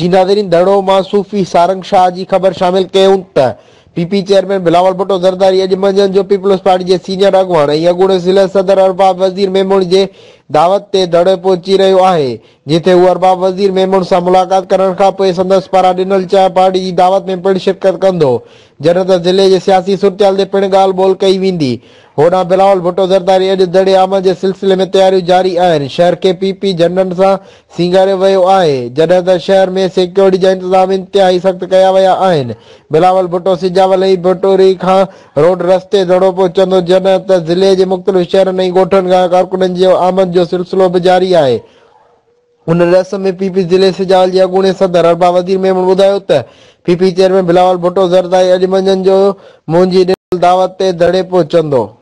جي ناظرين دڙو مان صوفي سارنگ شاهه جي خبر شامل ڪيون ته P P chairman Bilawal Bhutto Zardari اڄ منجهند جو پيپلز پارٽي جي سينيئر اڳواڻ ۽ اڳوڻي ضلعي صدر ارباب وزير ميمڻ جي دعوت تي دڙي پهچي رهيو آهي جتي هو ارباب وزير ميمڻ سان ملاقات ڪرڻ کانپوء سندس پاران ڏنل چانهه پارٽي جي دعوت ۾ پڻ شرڪت ڪندو جڏهن ته ضلعي جي سياسي صورتحال تي پڻ ڳالهه ٻولهه ڪئي ويندي. هوڏانهن بلاول ڀٽو زرداري اڄ دڙي آمد جي سلسلي ۾ تياريون جاري آهن، شهر کي پي پي جهنڊن سان سينگاريو ويو آهي، جڏهن ته شهر ۾ سيڪيورٽي جا انتظام انتهائي سخت ڪيا ويا آهن. بلاول ڀٽو سجاول ۽ بٽوري کان روڊ رستي دڙو پهچندو، جڏهن ته ضلعي جي مختلف شهرن ۽ ڳوٺن کان ڪارڪنن جي آمد جو سلسلو به جاري آهي. ان ڏس ۾ پي پي ضلعي سجاول جي اڳوڻي صدر ارباب وزير ميمڻ ٻڌايو ته P P chairman Bilawal Bhutto Zardari اڄ منجهند جو منهنجي ڏنل دعوت تي دڙي پهچندو.